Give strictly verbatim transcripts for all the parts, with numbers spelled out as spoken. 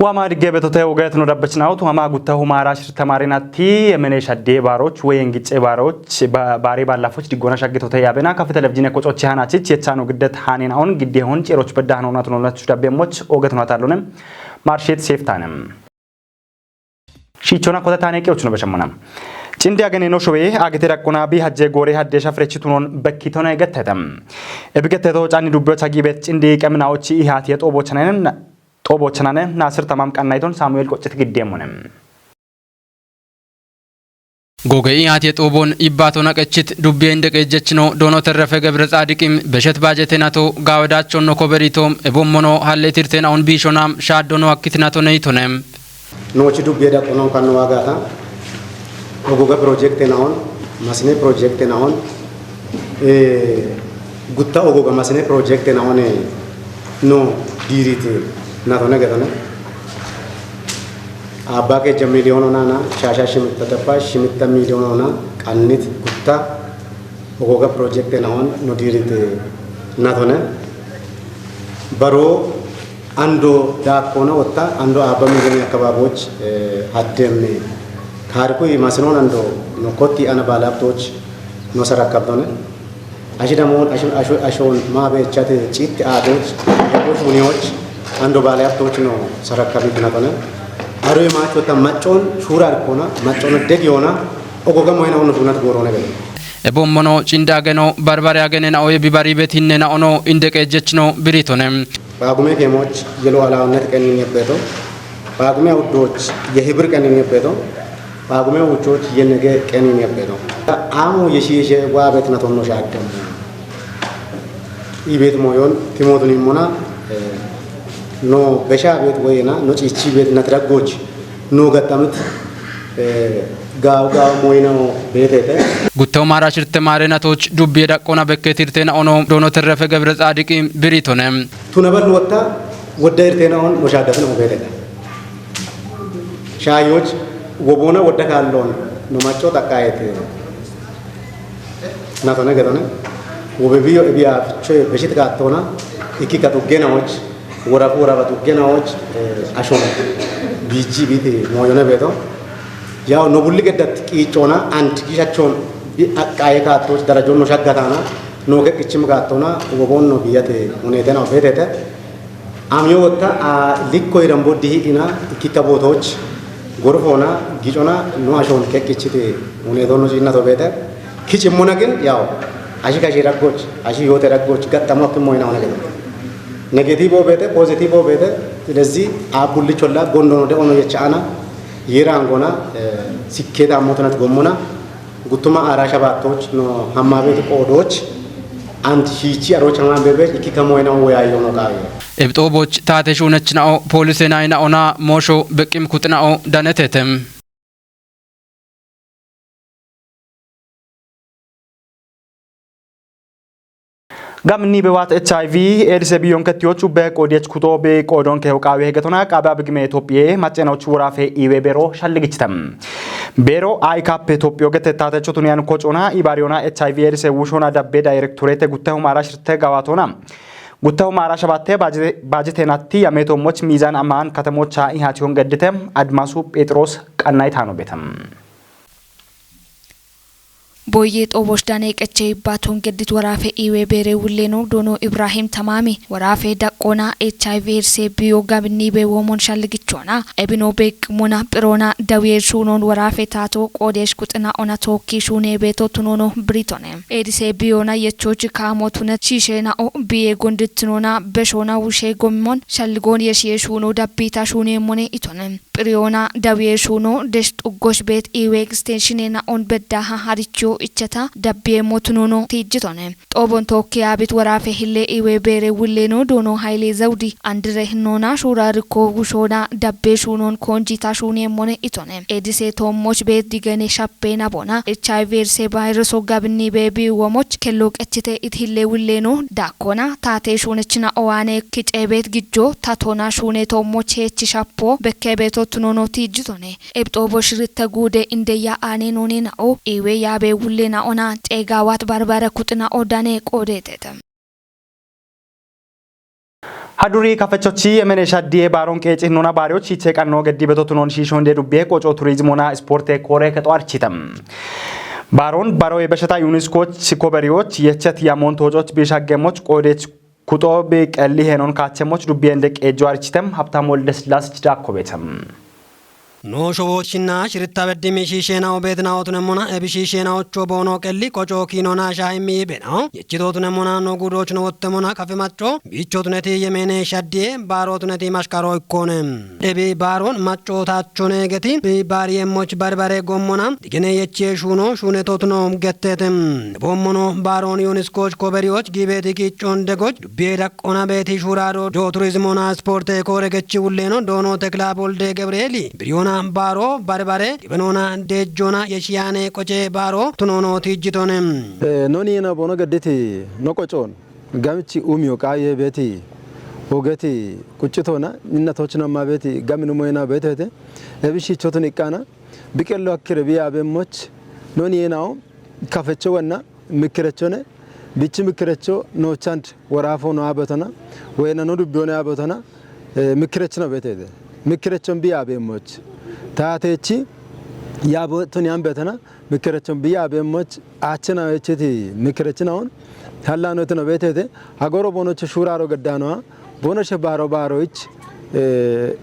Bwama digge betote woga etno dabbachinaw tuhama guttahu maara shirta maarinatti yemene shadde baaroch woyen gicce baaroch ba-, baare ballafoch diggona shaggitote yaabena kafi televizhiine kocoche hanachich yechano giddet hanin aun gidde hon ciroch bedda hanonat nonach dabbemoch oget no atalone. Marshet seftanem. Shichona kota tane ke ochno beshamona. Cindi agene no showe agete raqqona bi hajje gore hadde shafrechi tunon bekkitone gettetem. Ebigeteto cani dubbe chagi bet cindi qemna ochi ihati et obo chanen, obo chanen Nasir Tamam qannayton Samuel qoccet giddemonem. Goge ihati et obon ibbato naqechit dubbe inde qejjechino Dono Terrefe Gebre Xaadiqim beshet bajete nato gawedachon no koberitom ebommono halle tirten aun bishonam shaddono akkit nato neytonem. Noochi dubbiye daqqonon kanno waagata. Ogoga projekte naon, masine projekte naon, eh, gutta ogoga masine projekte naon, eh, no dirite natone getone. Abba ke ja miliyon ona na, shasha shimitta tappa, shimitta miliyon ona, qannit gutta ogoga projekte naon, no dirite natone. Baro Ando daakkoona wotta, ando abba miliyon akkababoch, eh, haddemme. Kaarku masinoon ando no kotti ana baalabtoch no sarakkabdone. Ashi damoon, ashi, asho, ashoon maa beechate citti aadoch, yaboch muniyoch, ando baalabtoch no sarakkabit natone. Aro imaach wotta maccoon shuura arkkoona, maccoon degiyona, ogoga moyna no shuunat goorone gede. Ebommono cinde ageno barbare agene na oye bibari betinne na ono inde qejjechno biritone. Paagume keemoch yeluዓላዊነት ቀን ይነበረው። Paagume awuddoch yehibir ቀን ይነበረው። Paagume wuchoch yenege ቀን ይነበረው. Amo yeshi yeshe waabet natonno shaaddammo. Ibet moyon timotun immona, eh, no besha bet woyena, no ciichi bet natraggoch. No gattamit, eh, gaaw gaaw moyinao beetete. Guttaw maara shirte maare natoch dubbiye daqqona bekke tirte na ono Dono Terrefe Gebre Xaadiqi biritone. Tuna ballu wotta wodda irte na on no shaaddatin o beetete. Shaayoch wobona wodda kaallon no macco taqqayete. Natone getone. Wobe biyo ebiya fichoye beshit kaattona ikki katuggena och. Worafu woraba tuggena och, eh, ashon biichi biti moyone beeto. Yaw no bulli geddat qiiccona and gishachon bi aqqaye kaattoch darajon no shaggatana no ke qichim kaattona wobon no biyate hunetena beetete. Amyo wotta a likko iran boddi hidhina ikkitta bootoch gorfona gicona no ashon ke qichite huneton no cinnato beete. Kichimmona gin yaw ashi kashi raggoch, ashi yoote raggoch gattamo akkim moyina hona gedo. Negativo beete, positivo beete, ስለዚህ አቡልቾላ ጎንዶኖ ደኦኖ የቻአና ይራንጎና ስኬታማ ሆነት ጎሞና ጉቱማ አራሻ ባቶች no hamma beeti qoodoch and shiichi arocha man bebe ikki kamo ina woyayyo no qaaye. Ebxooboch taate shuunech na'o poolise na'e na'ona moosho beqqim kut na'o danetetem. Gamni be wat H I V AIDS e biyon kettiyochu be qodiyech kuto be qodon ke hoqawe hegetona qabe bigme Ethiopia macenoch worafe iwe bero shalligichitam. Bero ay kape Ethiopia gete tate chotuniyan kochona ibariyona H I V AIDS e wushona dabbe directorate gutte humara shirte gawatona. Gutte humara shabatte baje-, bajetenatti yameto moch mizan aman katemocha ihatiyon geddite Admasu Petros qannay tano betam. Boye xoobosh dane qeche ibbaton geddit worafe iwe bere wulleno Dono Ibrahim Tamami worafe daqqona H I V AIDS e biyo gabni be womon shalligichona ebino beq mona phirona dawiye shunon worafe tato qodesh kuxina ona tookki shune beto tunono britone. AIDS e biyona yechochi kamo tunet shishe na o biye gondit tunona beshona wushe gommon shalligon yeshiye shuno dabbita shune mone itone. Phiriyona dawiye shuno desh xuggosh beet iwe extenshine na'on beddaha haricho ichata dabbiye motunono tiijjitone. Xoobon tookki yaabit worafe hille iwe beere wulleno Doono Hayile Zawudi andire hinnoona shuura rikko wushoona dabbe shuunon koonjita shuune mone itone. Edise toommoch beet digene shappe nabona. H I V irse bayreso gabinni be bi womoch kello qechite it hille wulleno daakkona. Taate shuunechina owaane kicebeet gijjo tatona shuune toommoch heechi shappo bekke beeto tunono tiijjitone. Ebxoobo shiritte guude indeya aane noone na'o iwe yaabe wulle na'ona xeegaawat barbare kuxina'o dane qoodeetete. Haduri kafechochi yemene shaddiye baaron qeeci hinona baariyoch hiche qanno geddi beto tunon shiishon de dubbiye qoco turizimona sporte kore kexo architam. Baaron baro yebesheta yuniskoch sikoberiyoch yechet yamon tococh bishaggemoch qoodech kuxo bi qelli henon kaachemoch dubbiye inde qeejo architam. Habtam Wolde Sillaasech dakko betam. No showochina shirita bedimi shishena obedna otunemmona ebi shishena ocho bono qelli qoco kinona shahimi bena. Yechito tunemmona no gudoch no wottemona kafe macho bicho tuneti yemene shaddiye baaro tuneti mashkaro ikkone. Ebi baaron macho tachone geti bi baari yemmoch barbare gommona digene yeche shuno shune totno gettetem. Bommono baaron yuniskoch koberiyoch gibeti kichon degoch dubbiye daqqona beti shurado do turizimona sporte kore gechi wulleno doono Tekla Bolde Gabrieli biriyona baaro barbare gibenona dejjona yeshiyane qoce baaro tunono tijjitone. Eh, noni yena bono gadditi no qocon gamichi umiyo qaye beti ogeti quccitona ninna tochna ma beti gaminu moyna betete ebi shichotun iqqana biqello akkire biya bemmoch noni yenao kafecho wanna mikkirechone bichi mikkirecho no chand worafo no abotona wena no dubbiyo no abotona eh, mikkirechno betete mikkirechon biya bemmoch tatechi yabotun yambetona mikkirechon biya bemmoch achena echeti mikkirechnaon hallano etno betete agoro bonocho shuraro gaddanoa bono she baaro baaroich eh,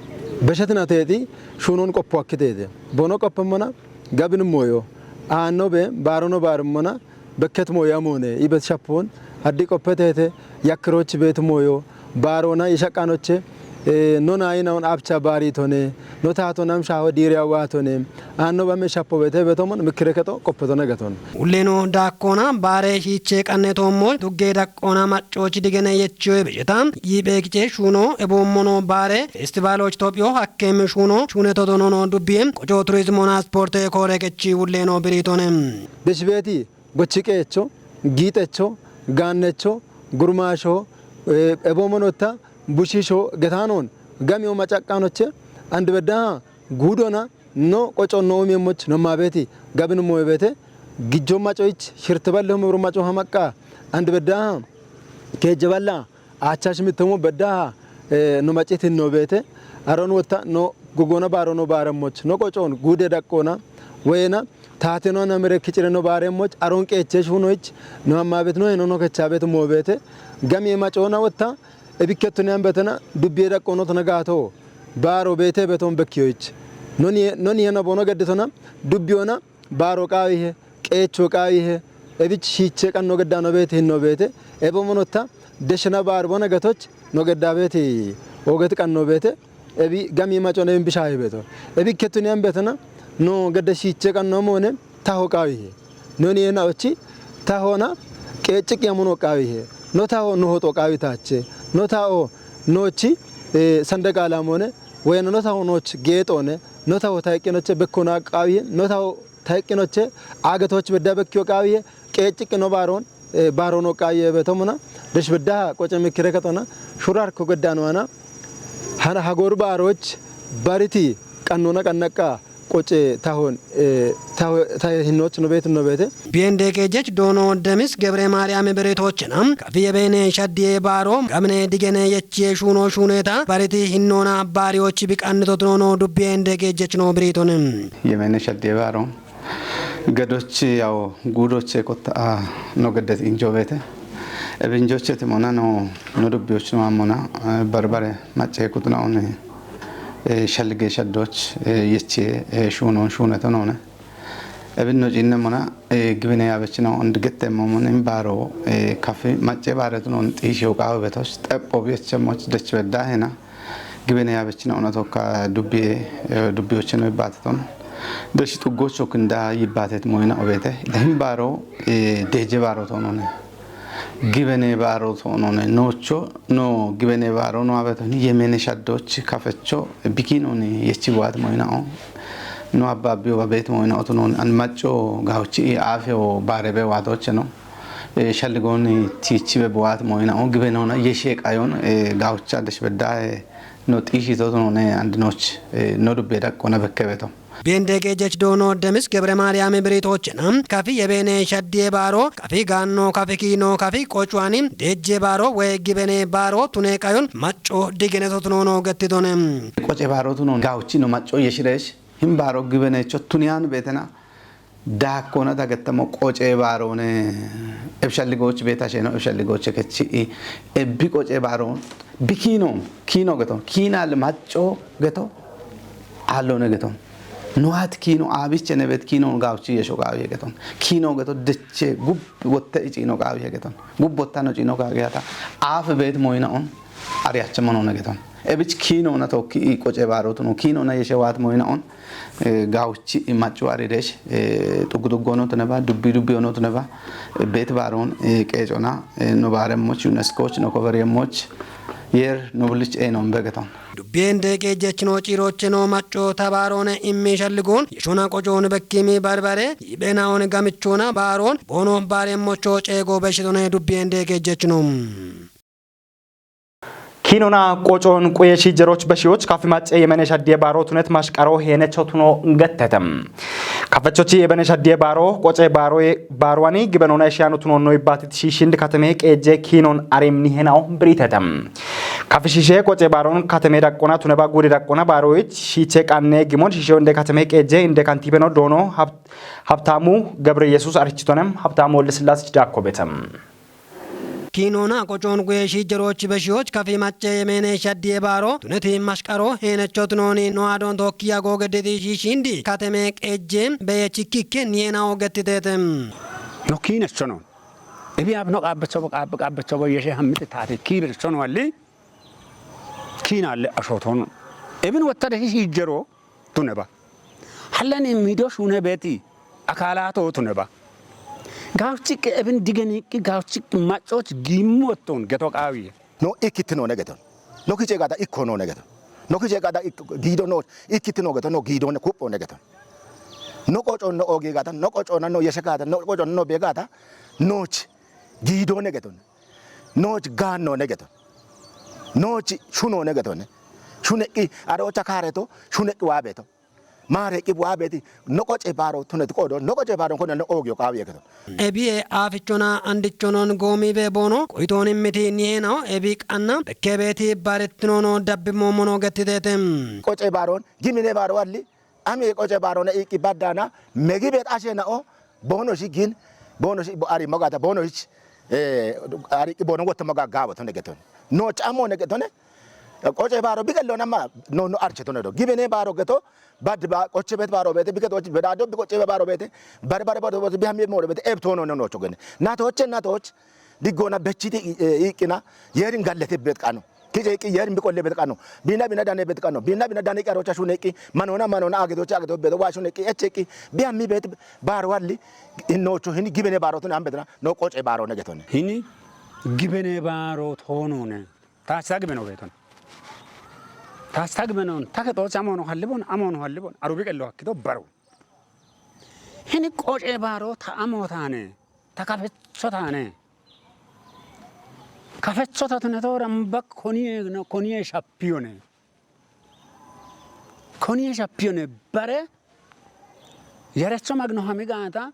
beshetina teti shunon qoppo akkitete bono qoppemmona gabin moyo aanno be baarono baaremmona bekket moyo amone ibet shappon addi qoppetete yakkiroch bet moyo baarona yeshaqanoche eh, no nayinaon abcha baaritone no tatonam shaho diriya watone aanno bamme shappo bete betomon mikkire kexo qoppetona gaton. Ulleno dakkona baare shiche qanne tommo dugge daqqona machoch digene yechoe bejeta yibe kiche shuno ebommono baare festivaloch Tophiyo hakkem shuno shune todonono dubbiye qoco turizimona sporte kore gechi ulleno biritone. Deshibeti gochi qeecho giixecho gaannecho gurmaasho eh, eboomonotta bushiisho getaanoon gamiyo macaqqaanoche andi beddaha guudona no qoco no umiemmoch no maabeti gabin moyebete gijjo macoyich shirte balle humebro maco hamaqqa andi beddaha keejje balla aachchash mittemo beddaha eh, no macitin no beete aron wotta no gugona baaro no baaremmoch no qocoon guude daqqoona weyena taateno namire kicire no baaremmoch aron qeechesh hunoyich no hammaabet no heno no kechaabet moobeete gamiye macoona wotta ebikketto ne ambetena dubbiye daqqoonotona gaato baaro beete beton bekkiyoyich noni noni hena boono geddetona dubbiyona baaro qaawihe qeecho qaawihe ebich shiiche qanno gedda no beete hinno beete ebo monotta deshena baar bona gatoch no gedda beete oget qanno beete ebi gami macon ebin bishahe beto ebi kettuni an betena no gedda shiiche qanno moone taho qaawihe noni ena ochi tahona qeechiq yamuno qaawihe no taho no hoxo qaawi taache no taho noochi eh, sandeq alamone weyna no taho nooch geexone no taho tayqqinoche bekkona qaawihe no taho tayqqinoche aagetoch bedda bekkiyo qaawihe qeechiq no baaron eh, baarono qaawihe betomona desh beddaha qoce mikkire ketona shurarko geddanoana hana hagor baaroch bariti qannona qannaqqa qoce tahon eh, taho tahe hinnoch no beet no beete Biende gejech doono Demis Gebre Maariyam beretochena kafiye beene shaddiye baaro gamne digene yechiye shuno shuneta bariti hinnona baariyoch biqanne totnono dubbiende gejech no biritone. Yemene shaddiye baaro gadoch yaw guudoche kotta no geddet injo beete ebinjoche timona no no dubbiyoch no ammona eh, barbare macce kutna one eh, shallige shaddoch eh, yechiye eh, shunon shuneto none ebin no cinne mona eh, gibine yabechina und gette momon in baaro eh, kafi macce baaretun on xiishiyo qaawe betoch xepho biyeche moch dech bedda hena gibine yabechina ona tokka dubbiye eh, dubbiyochino ibbateton desh xuggocho kinda yibbatet moyna obete dahin baaro eh, deje baaro tonone gibene baaro tonone nocho no gibene baaro no abeto ni yemene shaddoch kafecho bikin oni yechi buat moyna o no abba biyo babet moyna oto non an macco gawchi i afe o bare be watoche no e shalligoni tichi be buat moyna o gibene ona yeshe qayon e gawcha desh bedda e no xishi to non e and noch e no dubbe daqqona bekkebeto Bende gejechi dono Demis Gebre Maryam biritochena kafi yebene shaddiye baro kafi ganno kafi kino kafi qochwani dejje baro we gibene baro tune qayon macco digene sotunono gettitone. Qoce baro tunon gauchi no macco yeshiresh him baro gibene cho tuniyan betena. Daakkoona dagettamo qoce baaroone ebshalligoch beeta sheeno ebshalligoche kechi ebbi qoce baaroon bikino kino geton kinal macco geto allone geton nuat kino abiche nebet kino gauchi yesho gawi geton kino geto deche gub wotte icino gawi geton gub bottano cino gawi hata af bet moyna on ariyache monone geton ebich kino na tokki qoce baarotuno kino na yeshe wat moyna on gawuchi maccu ariresh xuggu xuggu onootu neba dubbi dubbi onootu neba beet baaroon qeecona no baaremmoch yuneskoch no koveriyemmoch yer no bullich eenon begeton. Dubbiende qeejjechino ciirocheno macco tabaaroone immi shalligoon yeshona qocoon bekkimi barbare yibenaon gamichona baaroon boono baaremmocho ceego beshitone dubbiende qeejjechino. Kinona qocoon quye shiijeroch beshiyoch kafi macce yemene shaddiye baaro tunet mashqaro heenecho tuno gettete. Kafechochi yebene shaddiye baaro qoce baaro baaruwani gibenona eshiyano tunonno ibbatit shiishindi katame qeejje kiinon arimni henao biritete. Kafi shiishe qoce baaron katame daqqona tuneba guudi daqqona baaroyich shiiche qanne gimon shiishe onde katame qeejje inde kantibeno doono Hab- Habtaamu Gebre Yesuus arichitonem Habtaamu Wolde Sillaasich daakko betem. Kiinona qocoon guye shiijerooch beshiyoch kafi macce yemeene shaddiye baaro tuneti mashqaro heenechot nooni no adon tookkiya googedeti shiishindi kateme qejje beye chikkikke niyenawo gettiteete. No kiinechono ebi abno qaabbechobo qaabbe qaabbechobo yeshe hammite taate kiibechono alli kiinalle ashootono ebin wottade shiijero tuneba. Hallani mido shune beti akalato tuneba. Gawchiqqi ebin digeniqqi gawchiqqi maccoch gimmotton geto qaawiye. No ikkittinone geton. No kice gada ikkonone geton. No kice gada giido no ikkittino geton no giidone kuppone geton. No qocon no ogi gada no qocona no yeshe gada no qocon no be gada nooch giidone geton. Nooch gaannone geton. Nooch shunone getone. Shuneqqi arocha kaareto shuneqqi waabeto. Maareqqi waabeti no qoce baaro tunet qodo no qoce baaro kone no ogiyo qaawiye geton. Ebiye aafichona andichonon goomibe boono qoyitoon immiti niyenawo ebi qanna bekkebeeti baarettinono dabbimmoommono gettiteete. Qoce baaron gimine baaro alli ami qoce baarona iqqi baddana megibet ashena'o boono shi gin boono shi ari mogata boono shi ari boono wotta moga gaabo tone getone nooch amone getone qoce baaro bigellona ma no no arche tone do gibene baaro geto bad ba qoche bet baaro bete bigeto bedado bi qoche baaro bete bar bar baaro bete bi hamye moore bete ebtono no noocho gene natoche natoch diggona bechiti iqqina yerin gallete bet qano Kice iqqi yerin bi qolle bet qano bina bina dane bet qano bina bina dane qaro cha shune iqqi manona manona ageto cha ageto bet wa shune iqqi eche iqqi bi ammi bet baaro alli innocho hini gibene baaro tun ambedna no qoce baaro ne getone. Hini gibene baaro tonone. Taasta gibeno beton. Taasta gibenon take to cha mono hallibon amono hallibon arubi qello hakkido baro. Hini qoce baaro ta amotane. Ta kafecho taane. Kafecho ta tune to ramba koniye no koniye shapiyone. Koniye shapiyone bare yarecho magno hami gaata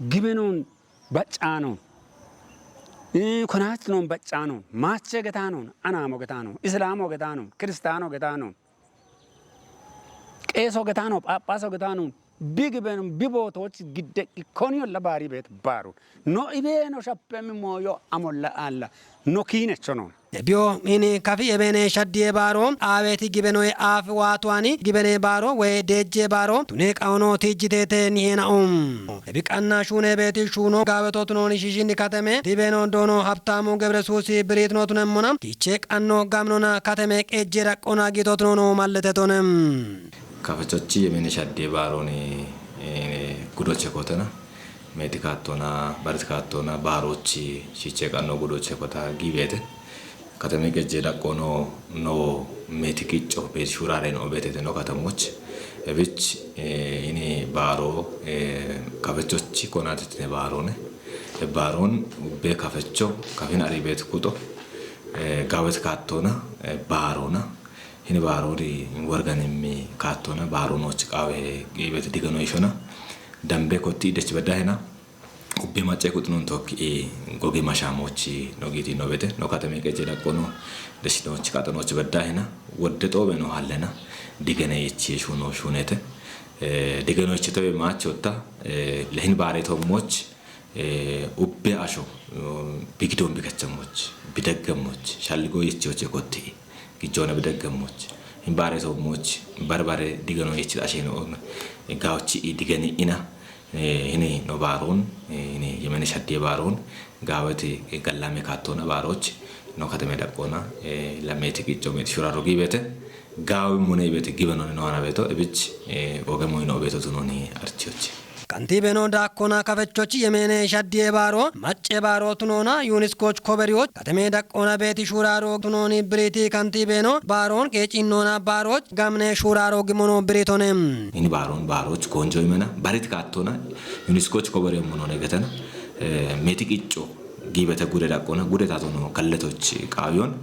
gibenon baccano. Konatnon baccano. Mache getanon, anamo getanon, islamo getanon, kristano getanon. Qeeso getaano, phaaphaso getaano, bi giben bi bootoch gidde ikkoniyolla baari beet baaru. No ibeeno shappemi mooyo amolla aalla no kiinechono. Ebiyo ini kafi ebene shaddiye baaro aaweti gibenoye aafi waatuwani gibene baaro woy deejje baaro tune qawono tiijjiteete niheena'o. Ebi qanna shuune beeti shuuno gaaweto tunooni shiishindi kateme dibeeno doono Habtaamu Gebresuusi biriitino tunemmona kiiche qanno gamnona kateme qeejje raqqona giito tunoono malletetone. Kafechochi yemini shadde baaroni gudoche kotena meeti kaattona bariti kaattona baarochi shiche qanno gudoche kota giibeete katemi gejje daqqono no meeti qicco beeti shurare no beetete no katamoch ebich ini baaro kafechochi konatitine baarone baaron ubbe kafecho kafin ari beeti kuxo gawet kaattona baarona Hini baaroori worganimmi kaattona baaroonoochi qaawe qiibete diganoyishona. Dambe kotti iddechi beddaahena. Ubbe macce kuxinun tokki gogi mashaamochi no giiti no bete. No katame qeje daqqono desinochi qaxanochi beddaahena. Wodde xoobe no hallena. Digene ichi shuno shunete. Eh, digeno ichi tobe maachi otta. Eh, lehin baare tommoch. Eh, ubbe asho, eh, bigidon bikachammoch, bidaggammoch, shalligo ichi oche kotti. Gijjoona bidaggammoch. Hin baare tommoch, barbare digeno ichi asheno. Gaochi i digeni ina. Eh, hini no baaroon, eh, hini yemene shaddiye baaroon, gaaweti, eh, gallame kaattona baaroch, no katame daqqoona, eh, lameti qicco meti shuraro gibete, gaawi mune ibete gibe noni no ana beto, ebich, eh, oge moyino beto tunoni archiochi. Kantiibeno daakkona kafechochi yemene shaddiye baaro, macce baaro tunona, yuniskoch koberiyoch, katame daqqoona beeti shuraro tunoni biriti kantiibeno baaroon qeecinnona baaroch, gamne shuraro gimono biritone. Ini baaroon baaroch konjo imena, barit kaattona, yuniskoch kobere munone getena, eh, meti qicco, gibete gude daqqoona, gude tatono kalletoch qaawiyon,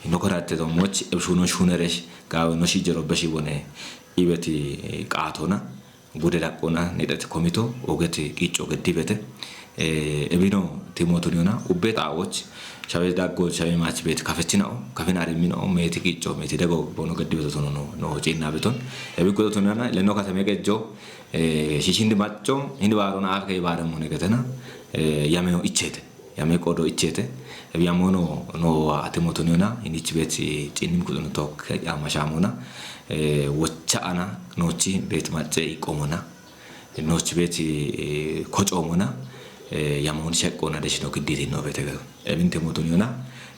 ino koratte tommoch, ebshuno shuneresh, qaawi no shijero beshi bone, ibeti, eh, qaatona, gude daqqoona, nidhate komito, ogeti qicco gedibete, eh, ebino timootun yona, ubbe xaawoch, shawe daggo, shawe maach beeti kafechinao, kafin ariminao, meeti qicco, meeti dago, bono gedibeto tono no, no, ciinna beton. Ebi kudo tunana, leno katame qejjo, eh, shishindi macco, hindi baarona aaf kay baare mone getena, eh, yameno ichete. Yame qodo ichete. Ebi yamono no ate motoniona, inich bet cinnim kudo no tok, ya mashamona, eh, wocha ana, nochi bet macce iqomona. Nochi beeti, eh, kocoomona, eh, yamoon sheqqoona deshino gidditi no beete gado. Ebinte mootun yona,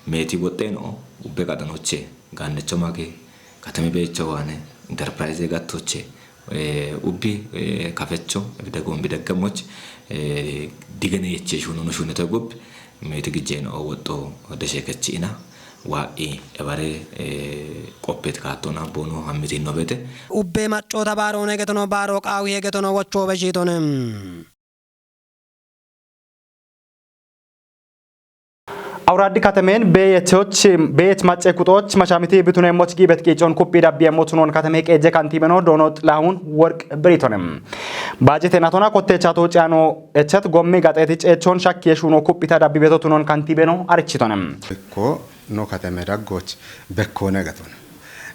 meeti woxxeeno, ubbe qaxanoche, gaannecho mage, katami beecho waane, enterprise gattoche, eh, ubbi, eh, kafecho, ebide gombi daggamoch, eh, digene yeche shuno no shune to gub, meeti gijjeno woxxo deshe kechi ina. Waa'i ebare, eh, qoppet kaattona bono hammitinno bete. Ubbe maccoota baaroone getono baaro qaawihe getono wochoobe shiitone. Awuraaddi katemeen beeyetoch, beeyet macce kuxooch mashaamiti bituneemmoch giibet qiicoon kuphi dabbiyeemmo tunoon kateme qeejje kantiibeno Doono Xilahun Worq Biriitone. Baajete natona kotteecha tooce ano echet gommi gaxeeti ceechoon shakkiye shuuno kuphita dabbibeto tunoon kantiibeno arichitone. Ko no kateme daggoch bekkoone gatona.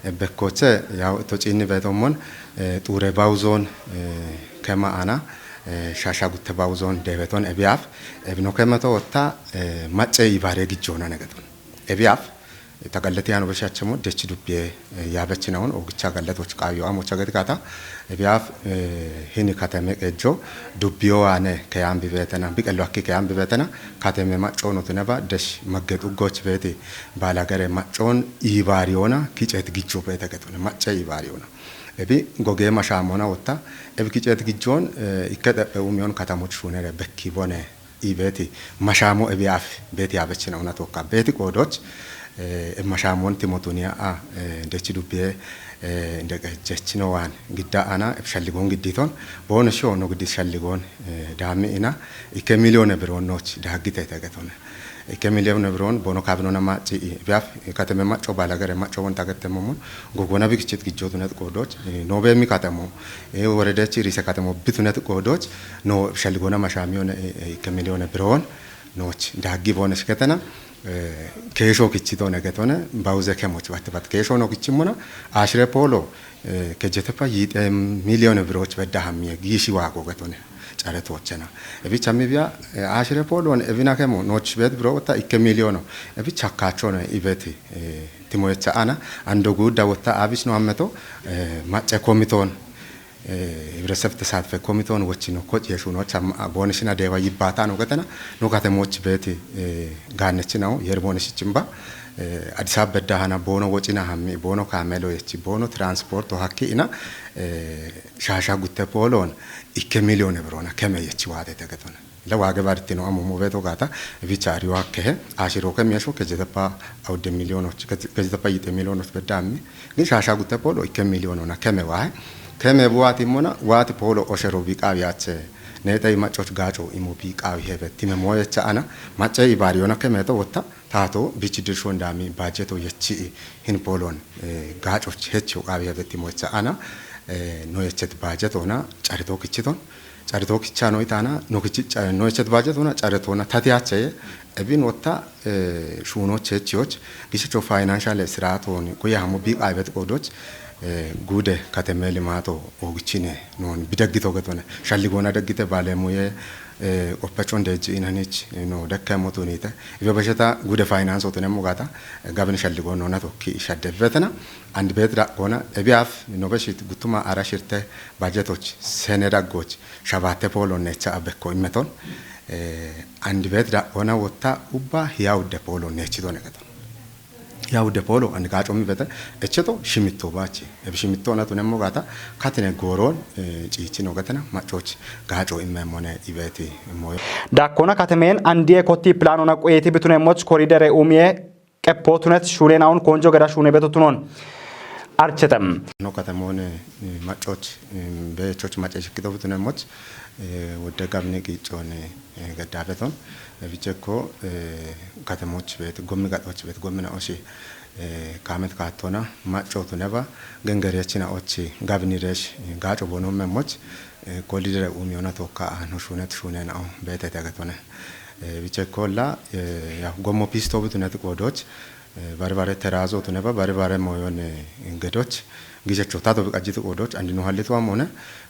E, bekkooche yaw to ciinni beetommon, e, xuure bawuzoon, e, kema ana, e, shasha gutte bawuzoon deebeton ebiyaaf, ebino kemeto wotta, e, macce ibaare gijjoona negaton. Ebiyaaf, e, tagallete yaano beshachemo dech dubbiye, e, yaabechinawon, oogicha galletoch qaawiyo amocha getikata, Ebiyaaf, eh, hini kateme qejjo dubbiyo waane keyambi beetena, biqello akki keyambi beetena, kateme maccoono tuneba desh magge xuggoch beeti baalagere maccoon iibaariyoona kicet gijjo beete getone, macce iibaariyoona. Ebi goge mashaamona wotta, ebi kicet gijjoon, eh, ikke xephe umiyon katamoch shuunere bekki bone, I beeti mashaamo ebiyaaf beeti yaabechina una tokka. Beeti qoodoch, eh, mashaamon timotuniya a, eh, dechi dubbiye, eh, ndeqe jechino waan gidda ana shalligoon gidditon, boon sho no giddi shalligoon, eh, daammi ina ikke miliyoone biroon nooch daaggite tegetone. Ikke miliyoone biroon bono kaabinona macci i, ebiyaaf kateme macco baalagere macco wonta gettemomon, gogona bigichit gijjotunet qoodoch, eh, noobeemmi katemo, eh, woredechi riise katemo bitunet qoodoch, no shalligoona mashaamiyone, eh, eh, ikke miliyoone biroon nooch daaggi boone shiketena, eh, keesho kichitone getone, bawuze kemoch bat bat keesho no kichimona, ashire poolo, eh, kejetepa yixe miliyoone birooch bedda hammiye giishi waago getone, care toochena. Ebicha mibiya, eh, ashire poolon ebina kemo nooch bet biro wotta ikke miliyoono, ebicha kaachone ibeti, eh, timoyecha ana, ando guudda wotta abis no ammeto, eh, macce komiton, eh, ህብረተሰብ ተሳትፎ ኮሚቴውን wochino koch yeshunoch am-, a, boonishina deewa yibbaata no getena, no katemoch beeti, eh, gaannechi nawo, yer boonishichimba, eh, Addis Ababa bedda hana boono wocina hammi, boono kaamelo yechi, boono transporto hakki ina, eh, shaasha gutte pooloon ikke miliyoone biroona keme yechi waatete getona. Ila waage bartino amumu beto gata, bicha ariyo hakkehe, ashiro ke miesho ke jetepa awde milionoch, ke, ke jetepa yite milionoch bedami, gi shasha gute polo ikke milionona keme wae, keme buati mona, wati polo oshero biqawi ache, neta imachoch gacho imo biqawi hebe, time moyecha ana, mache ibariona keme to wotta, Kaato bichi dirsho ndami bajeto yechi hin polon, eh, gacoch hecho qabi habeti mocha ana, eh, no yechet bajeto na carito kichiton. Carito kicha no itana, no kichi, ca-, no yechet bajeto na carito na tati ache, ebin wota, eh, shuno chechiyoch, gichicho financial siraton, kuya hamu bi qaibet kodoch, eh, gude kateme limato ogichine, non bidagito getone. Shalligona dagite bale muye, eh, qophachon deji inanich, eh, no dakka motunite. Ibe bashata gude finance otune mugata, eh, gabin shalligon nona tokki shadde betena. And bet da kona, ebi af, no beshit gutuma ara shirte, budgetoch, sene daggoch, shabate polo necha abekko imeton. Eh, and bet da kona wotta ubba hiya udde polo nechi tone keton. Hiya udde polo, and gacho mi bete, echeto shimitto bachi. Ebi shimitto na tune mugata, katine goron, eh, chichi no gatena, machoch, gacho imemone ibeti moyo. Dakkona katemen andiye kotti planona queti bitune moch koridere umie, qeppo tunet shune naun konjo geda shune beto tunon. Archetem. No katemone, eh, machoch, eh, bechoch mache shikito bitune moch, eh, wodde gabni gichone, eh, gada beton. Eh, bicheko, eh, katemoch bet, gommi gadoch bet, gommi na oshi, eh, kamet katona, macho tuneba, gengerechina ochi, gabni resh, eh, gacho bono memoch, eh, kolidere umiona toka, ah, no shunet shune na o, bete tegetone. Eh, biche kolla, eh, ya gommo pisto bituneti kodoch, eh, barbare terazo tuneba, barbare moyone gedoch, gijecho tato biqajiti kodoch, andi no hallitu amone,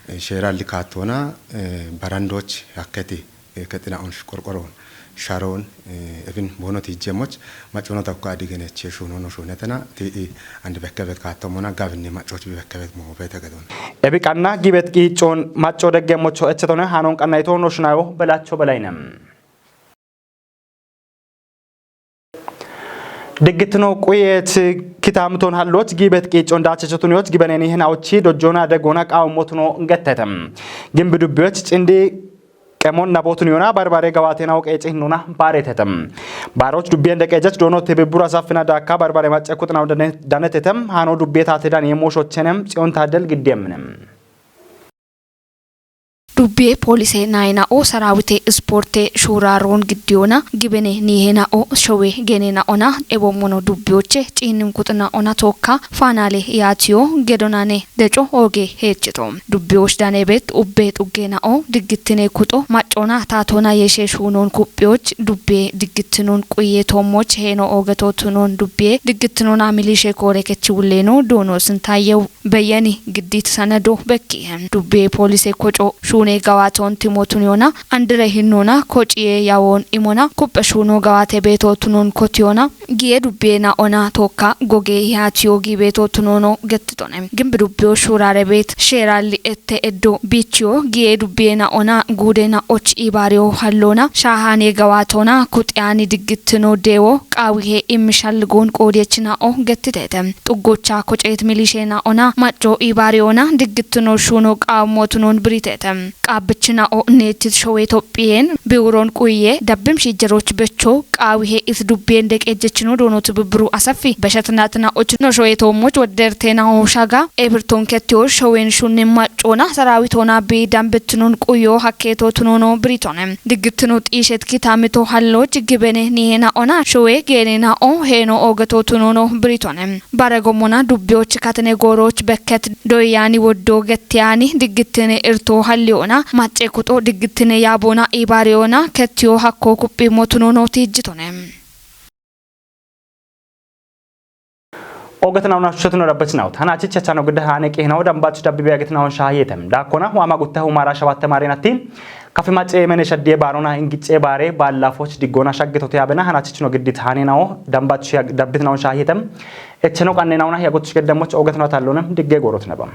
eh, shera likatona, eh, barandoch, hakketi, eh, ketina on sh-, qorqoron, sharon, eh, evin bono tijjemoch, machono takko adigeneche shuno no shunetena, ti i andi bekkebet katomona, gabinni machoch bi bekkebet mo bete gedon. Ebi qanna gibet qiiccon macco degge mocho echetone hanon qanna ito no shunayo belacho belaynem. Diggitino quyeet kitamton halloch gibet qiiccon daachechotun yoch gibeneni hinaochi dojjona degona qaawmotuno gettetem. Gimbi dubbiyoch cindi qemon nabotun yona barbare gawatenawo qeecihnuna baaretetem. Baaroch dubbiyen deqeejech doono tibibbura saffina daakka barbare macce kuxinaw dane-, danetetem hano dubbiye taate daniye mooshochenem xiyon taadel giddiyeminem. Dubbiye poolise nayina'o sarawite ispoorte shuuraaroon giddiyoona gibene niihena'o showe geenena'ona ewommono dubbiyoche ciinnin kuxina'ona tookka faanaale yaatiyo gedonane deco hooge heechito. Dubbiyoosh danebet ubbe xuggena'o diggittine kuxo maccona taatona yeshe shuunoon kuphiyooch dubbiye diggittinoon quye toommoch heeno oogetootinoon dubbiye diggittinoona milishe koore kechi wulleeno doono sintaayewu. Beyeni giddit sanado bekki. Dubbe poolise koco shuune gawaton timotun yona andire hinnona kociye yawon imona kuppe shuuno gawate beeto tunon kotiyona giye dubbe na ona tokka goge yaatiyo gi beeto tunono gettitone. Gimbi dubbiyo shuurare beet sheeralli ette eddo bichiyo giye dubbe na ona guude na och ibaariyo hallona shaahane gawatona kuxiyani diggittino deewo qaawihe immishalligoon qoodiyechina'o gettiteete. Xuggocha koceet milisheena'ona macco ibaariyona diggittino shuuno qaammotunon biriteete. Qaabbichina'o neettit showe Itophiyeen biwuron quye dabbim shiijjeroch becho qaawihe is dubbiyen deqejjechino doono tibibbiru asaffi beshetinatina'och no showe toommoch wodderteenaho shaga ebirton kettiyo showen shunnin maccona saraawitoona bi dambittinon quyo hakkeetootunono biritone. Diggittino xiishet kitaamito halloch gibene niihena'ona showe geenena'o heeno oogetotunono biritone. Bare gommona dubbiyoch katene gooroch bekket doyyani woddo gettiyani diggittine irto halliyona macce kuxo diggittine yaabona ibaariyona kettiyo hakko kuphimmotunono tiijjitone. Ogetinawna shuchatino dabbachinawt. Hanachicha chano gidda hane qihinaw dambach dabbi beyagitinawon shahiyetem. Dakona wama gutta humara shabatte marinatti. Kafi macce mene shaddiye baarona ingicce baare baallafoch diggona shaggitote abena hanachichino giddit haninawo dambach dabbitinaw shahiyetem. Echeno qannenawna yagoch geddamoch ogetinawt allonem digge gorot nabam.